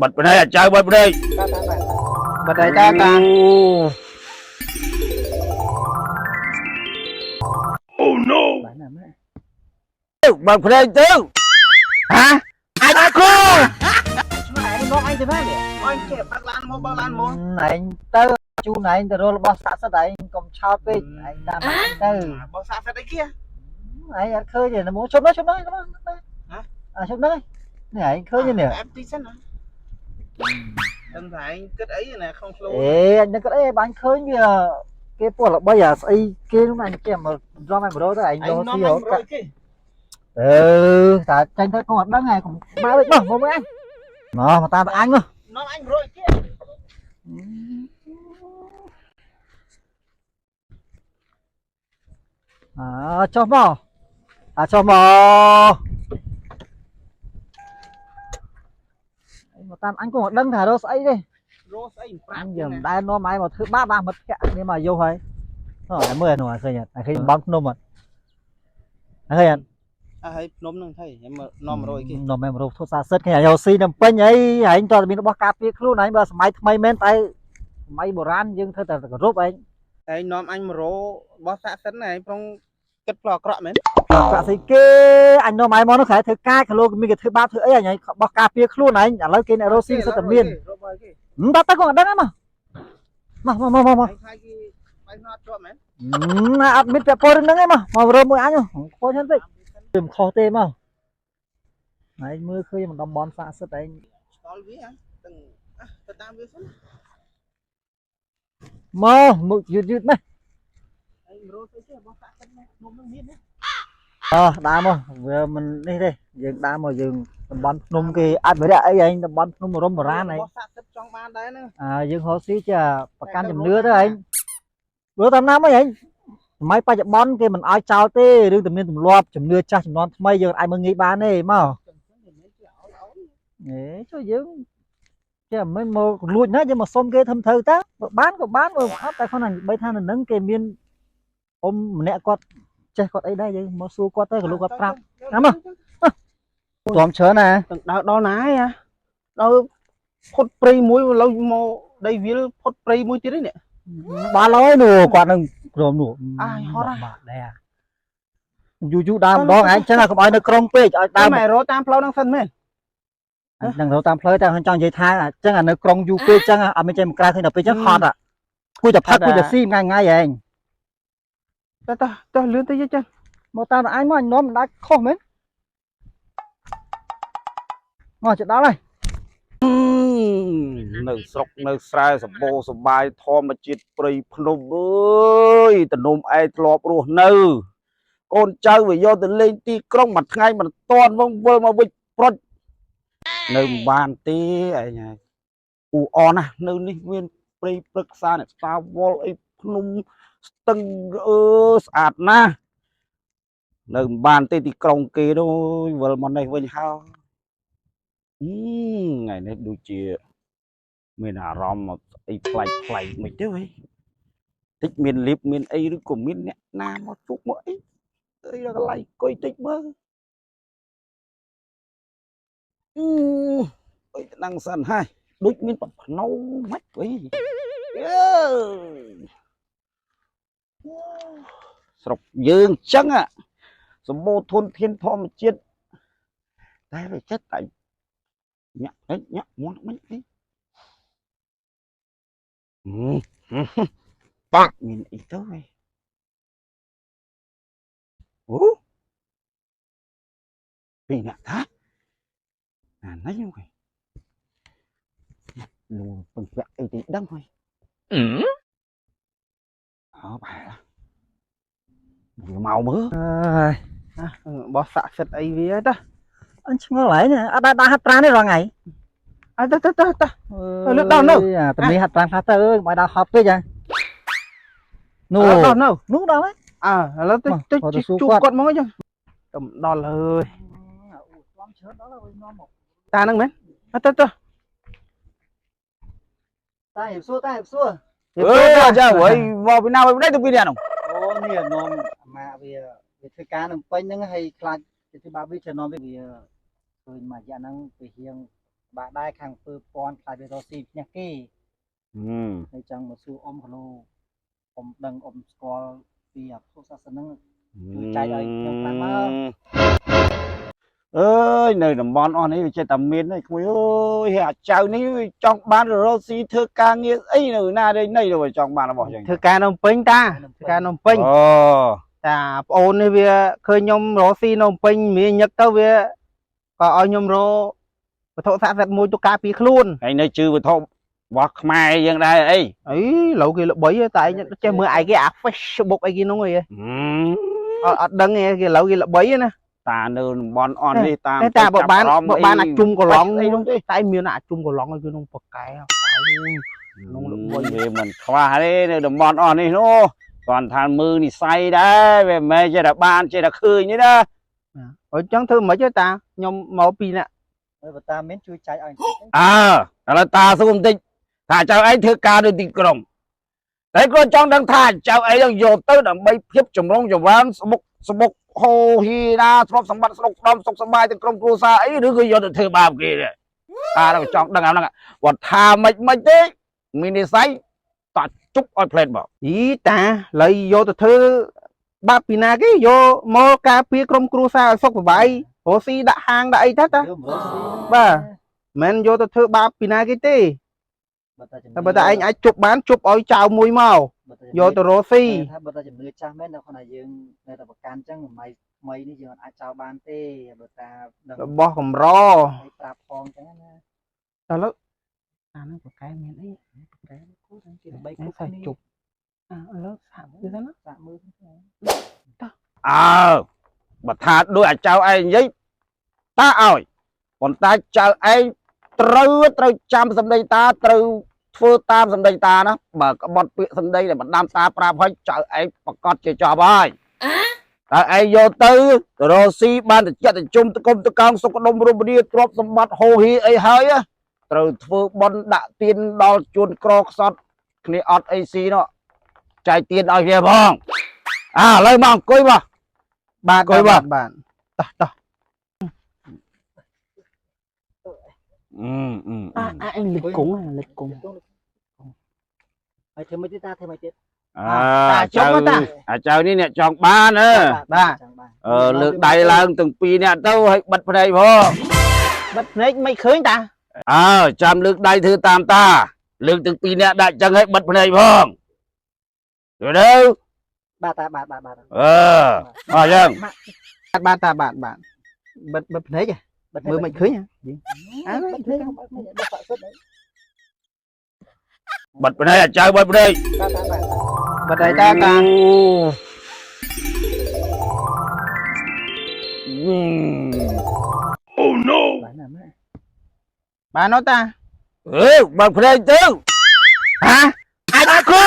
បិទភ្នែកអាចៅបិទភ្នែក បាទបាទបាទបាត់ហើយតាតា អូ no បាទណាម៉ែបើកភ្នែកទៅហ៎អាចគូ ឆ្ងាយមកអញទៅណានេះអញចេះបើកឡានមកបើកឡានមក ឯងទៅជូនឯងទៅរករបស់ស័ក្តិសិទ្ធិឯងកុំឆោតពេកឯងតាមឯងទៅ បោះសាក់សិតអីគេ ឯងអត់ឃើញទេមកជុំនោះជុំនោះជុំនោះអាជុំនោះនេះឯងឃើញទេនេះ អែបទីសិនណាដឹងថាឯងគិតអីណាក្នុងខ្លួន អេអញនឹកអីបាញ់ឃើញវាគេពោះល្បីអាស្អីគេនោះអញចេះមករំឯង100ទៅឯង ឯង យក នាំ ស៊ីរក អញ100គេ អឺតាចាញ់ទៅកុំអត់ដឹងឯងកុំមកវិញមកមកវិញអញមកមកតាមអញមក នាំអញ100គេ អើចុះមកអាចុះមកមកតាមអញក៏មិនដឹងថារកស្អីទេ រកស្អីប្រាប់ អញយើងមិនដែលនាំឯងមកធ្វើបាបបាមិត្តភក្តិនេះមកយកហើយអូឯងមើលនោះឃើញអត់ឃើញបំភ្នំអត់ឃើញអត់ អើហើយភ្នំហ្នឹងថៃនាំ100គេ នាំឯងមករកធ្វើសាសិតឃើញយកស៊ីនឹងពេញអីឯងតើមានរបស់ការពារខ្លួនឯងបើសម័យថ្មីមែនតែសម័យបុរាណយើងធ្វើតែគោរពឯង ឯងនាំអញ100បោះសាក់សិនឯងប្រុងគិតផ្លូវអាក្រក់មែន ប្រាក់ស្អីគេអញនាំឯងមកនោះខែធ្វើការគីឡូមានគេធ្វើបាបធ្វើអីអញបោះការពារខ្លួនឯងឥឡូវគេអ្នករកស៊ីសិតតែមាន រកគេ តើតើគាត់អត់ដឹងហ្នឹងមកមកមកមកមក ឯងខ្លាចគេបែកណត់ជាប់មែន ណាអត់មានពាក់ព័ន្ធរឿងហ្នឹងឯងមកមករកមួយអញខុសច្រើនពេកវាមិនខុសទេមកឯងមើលឃើញមិនតំបន់ស័ក្តិសិទ្ធិឯង ឆ្កល់វាទាំងទៅតាមវាសិន មកមុខយឺតយឺតណា ឯងរកស្អីគេបោះសាក់សិនភ្នំហ្នឹងមានណា អោះដើរមកវាមិននេះទេយើងដើរមកយើងតំបន់ភ្នំគេអត់មរៈអីឯងតំបន់ភ្នំរំបុរាណឯង បោះសាក់សិនចង់បានដែរហ្នឹង អើយើងរកស៊ីជាប្រកាន់ជំនឿទៅឯងព្រោះតាមណាមកឯងសម័យបច្ចុប្បន្នគេមិនឲ្យចោលទេរឿងទំនៀមទម្លាប់ជំនឿចាស់ជំនាន់ថ្មីយើងអាចមើលងាយបានទេមក អេជួយយើងចេះមិនមកលួចណាយើងមកសុំគេធ្វើត្រូវតើបើបានក៏បានបើអត់តែគាត់ណាបីថានៅនឹងគេមានអ៊ំម្នាក់គាត់ចេះគាត់អីដែរយើងមកសួរគាត់ទៅក៏លោកគាត់ប្រាប់ណាមកទ្រាំច្រើនណា ទាំងដើរដល់ណាឯងដល់ផុតព្រៃមួយឥឡូវមកដីវាលផុតព្រៃមួយទៀតនេះ បានហើយនោះគាត់នឹងក្រុមនោះ អាយហត់ បាទដែរយូរយូរដើមម្ដងឯងចឹងកុំឲ្យនៅក្រុងពេកឲ្យ ដើ ដើម មមករកតាមផ្លូវហ្នឹងសិនមែន នឹងរកតាមផ្លូវតែខ្ញុំចង់និយាយថាអញ្ចឹងអានៅក្រុងយូរពេកចឹងអត់មានចេញមកក្រៅឃើញដល់ពេលចឹងហត់គួរតែផឹកគួរតែស៊ីថ្ងៃថ្ងៃឯង តើតើតើលឿនទៅយចឹង មកតាមតែអញមកអញនាំមិនដាច់ខុសមែនមកជិតដល់ហើយ នៅស្រុកនៅស្រែសម្បូរសបាយធម្មជាតិព្រៃភ្នំអើយតនំឯងធ្លាប់រស់នៅកូនចៅវាយកទៅលេងទីក្រុងមួយថ្ងៃមិនតាន់វងវិលមកវិញប្រុចនៅមិនបានទេឯងហើយអ៊ូអណាស់នៅនេះមានព្រៃព្រឹក្សាអ្នកតាវល់អីភ្នំស្ទឹងអឺស្អាតណាស់នៅមិនបានទេទីក្រុងគេនោះវិលមកនេះវិញហើយ ថ្ងៃនេះដូចជាមានអារម្មណ៍មកអីប្លែកប្លែកមិនទេវ៉េតិចមានលៀបមានអីឬក៏មានអ្នកណាមកជុកមកអីអីដល់កន្លែងអង្គុយតិចមើលអឺអុយទៅนั่งសិនហើយដូចមានប្រភ្នោមិនអីអើយស្រុកយើងអញ្ចឹងอะសម្បូរធនធានធម្មជាតិតែវាចិត្តតែ ញាក់តិចញាក់មាត់មិនអីបាក់មានអីទៅហីអូពីអ្នកថាអានេះហ្នឹងហីលូពឹងពាក់អីទីដឹងហីអើបែរវាមកមើល អើយ បោះសាក់សិតអីវាតា អញឆ្ងល់ហើយអត់ដែរដើរហាត់ប្រាណទេរាល់ថ្ងៃ អើទៅទៅទៅទៅ លើកដល់នៅ អាតំនេះហាត់ប្រាណខ្លះទៅអើយកុំឲ្យដើរហប់ពេកហ៎នោះ ដល់នៅ នោះដល់ហើយ អើឥឡូវទៅ មក ទៅ ទៅសួរ ជួប គាត់ គាត់មកអញ្ចឹងទៅដល់ហើយ ទ្រាំច្រើនដល់ហើយនាំមក តាហ្នឹងមែនអើទៅទៅ តែហៀបសួរតែហៀបសួរ អឺចាហីមកពីណាមកពីនេះទៅពីនេះនោះ អូនេះនាំអាម៉ាវាវាធ្វើការនឹងពេញហ្នឹងហើយខ្លាចគេធ្វើបាបវាจะនាំវាឃើញមួយរយៈហ្នឹងវាហៀង បាទដែរខាងពើពាន់ខ្លាចវារកស៊ីឈ្នះគេ ហឹម ហើយចង់មកសួរអ៊ំគីឡូអ៊ំដឹងអ៊ំស្គាល់ពីអភុសាសនឹង ជួយចែកឲ្យខ្ញុំខ្លះមក អើយនៅតំបន់អស់នេះវាចេះតែមានឯងក្មួយអើយហើយអាចៅនេះវាចង់បានរកស៊ីធ្វើការងារស្អីនៅណាទេណីទៅវាចង់បានរបស់ចឹង ធ្វើការនៅភ្នំពេញតាធ្វើការនៅភ្នំពេញ អូ តាប្អូននេះវាឃើញខ្ញុំរកស៊ីនៅភ្នំពេញមានញឹកទៅវាក៏ឲ្យខ្ញុំរកវត្ថុស័ក្តិសិទ្ធិមួយទុកការពារខ្លួន ហើយនៅជឿវត្ថុរបស់ខ្មែរយើងដែរអី អីឡូវគេល្បីតែឯងចេះមើលឯងគេអា Facebook អីគេនោះឯង ហឹម អត់អត់ដឹងឯងគេឡូវគេល្បីណា តានៅតំបន់អស់នេះតាម តែតាបើបាន ចាប់អារម្មណ៍ បើបានអាជុំកន្លង អីនោះទេ តែឯងមានអាជុំកន្លងឲ្យគេនោះប៉កែអើយ ក្នុងល្បី វាមិនខ្វះទេនៅតំបន់អស់នេះនោះគាត់ថាមើលនិស័យដែរវាមិនមែនចេះតែបានចេះតែឃើញទេណា អញ្ចឹងធ្វើមិនទេតាខ្ញុំមកពីអ្នក ហើយបើតាមានជួយចែកឲ្យបន្តិចទៅ អើឥឡូវតាសួរបន្តិចថាចៅឯងធ្វើការនៅទីក្រុងតែគាត់ចង់ដឹងថាចៅឯងនឹងយកទៅដើម្បីភាពចម្រុងចម្រើនស្បុកស្បុកហូហីណាទ្រព្យសម្បត្តិស្រុកស្ដំសុខសប្បាយទាំងក្រុមគ្រួសារអីឬក៏យកទៅធ្វើបាបគេទេតានឹងចង់ដឹងអាហ្នឹងគាត់ថាមិនមិនទេមាននិស័យតាជប់ឲ្យផ្លែតមក អីតាឡូវយកទៅធ្វើបាបពីណាគេយកមកការពារក្រុមគ្រួសារឲ្យសុខសប្បាយរកស៊ីដាក់ហាងដាក់អីតាតា យកម្រស៊ី បាទ មិនយកទៅធ្វើបាបពីណាគេទេ បើតាជំនឿ តែបើតែឯងអាចជប់បានជប់ឲ្យចៅមួយមក បើតា យកទៅរកស៊ី ថាបើតាជំនឿចាស់មែនដល់គាត់ថាយើងនៅតែប្រកាន់អញ្ចឹងសម័យថ្មីនេះយើងអាចចោលបានទេបើតាដឹង របស់កម្រ ឲ្យប្រាប់ផងអញ្ចឹងណា តើលើអាហ្នឹងប្រកែមានអីប្រកែ គូទាំងគេដើម្បី បី គ្រប់គ្នា គូជប់អាឥឡូវសាក់គឺណា សាកមើល អើបើថាដូចអាចៅឯងនិយាយតាឲ្យប៉ុន្តែចៅឯងត្រូវត្រូវចាំសម្ដីតាត្រូវធ្វើតាមសម្ដីតាណាបើក្បត់ពាក្យសម្ដីដែលបណ្ដាំតាប្រាប់ហើយចៅឯងប្រកាសជាចប់ហើយតើឯងយកទៅរកស៊ីបានតិចតិជុំតគុំតកោងសុខដុមរមនាទ្រព្យសម្បត្តិហូហីអីហើយណាត្រូវធ្វើបន់ដាក់ទៀនដល់ជួនក្រខ្សត់គ្នាអត់អីស៊ីនោះចែកទៀនឲ្យគ្នាផងអើឥឡូវមកអង្គុយមក បាទ អង្គុយបាទ បាទតោះតោះ អឺអឺ អាអាអញលិចគង់អាលិចគង់ ហើយធ្វើមិនទៀតតាធ្វើមិនទៀត អើចៅអាចៅនេះអ្នកចង់បានអើ បាទ ចង់បាន អឺលើកដៃឡើងទាំងពីរអ្នកទៅឲ្យបិទភ្នែកផង បិទភ្នែកមិនឃើញតា អើចាំលើកដៃធ្វើតាមតា លើកទាំងពីរអ្នកដាក់ចឹងឲ្យបិទភ្នែកផងយល់ទេ បាទតាបាទបាទបាទ អឺអស់ចឹង បាទបាទតាបាទបាទបិទបិទភ្នែកហ៎មើលមិនឃើញហ៎ អាបិទភ្នែកបិទភ្នែកបិទបាក់សុទ្ធ បិទភ្នែកអាចៅបិទភ្នែក បាទតាបាទ បិទហើយតាតា អូ no បាទណាម៉ែ បាទនោះតា អឺបើកភ្នែកទៅ ហាអាចគូ